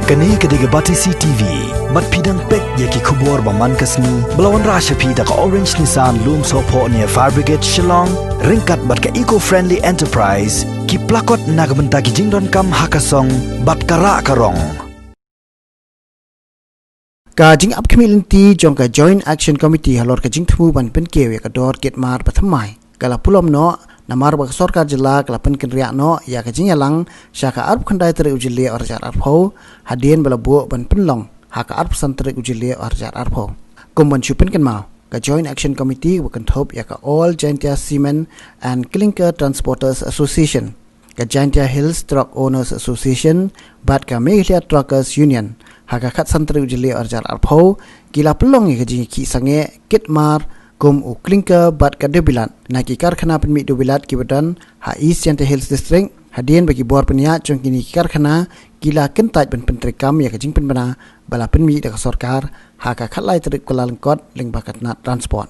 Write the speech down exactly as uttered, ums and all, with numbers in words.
Kane ka dei ka Batesi T V. Bad phi dang peit ïa ki khubor ba man ka sngi ba la wanrah sha phi da ka Orange Nissan Lumsohphoh near Fire Brigade Shillong, ryngkat bad ka Eco Friendly Enterprise, ki plakot na ka bynta ki jingdonkam ha ka song bad ka rah ka rong. Ka jingap khmih lynti jong ka Joint Action Committee halor ka jingthmu ban pynkiew ïa ka dor kit mar ba thymmai ka la pulom noh, namar ba ka sorkar jylla ka la pynkynriah noh ïa ka jingïalang sha ka arphew khyndai tarik u Jylliew arhajar arphew, hadien ba la buh ban pynlong ha ka arphew san tarik u Jylliew arhajar arphew. Kum ban shu pynkynmaw, ka Joint Action Committee ba kynthup ïa ka All Jaintia Cement and Clinker Transporters Association, ka Jaintia Hills Truck Owners Association, bad ka Meghalaya Truckers Union, ha ka khatsan tarik u Jylliew arhajar arphew, ki la pynlong ïa ka jingïakhih sangeh kit mar kum u clinker bad ka dewbilat na ki karkhana pynmih dewbilat kiba don ha East Jaintia Hills District, hadien ba ki bor pynïaid jong kine ki karkhana ki la kyntait ban pyntreikam ïa ka jingpynbna ba la pynmih da ka sorkar ha ka khatlai tarik Kyllalyngkot lyngba ka tnat transport.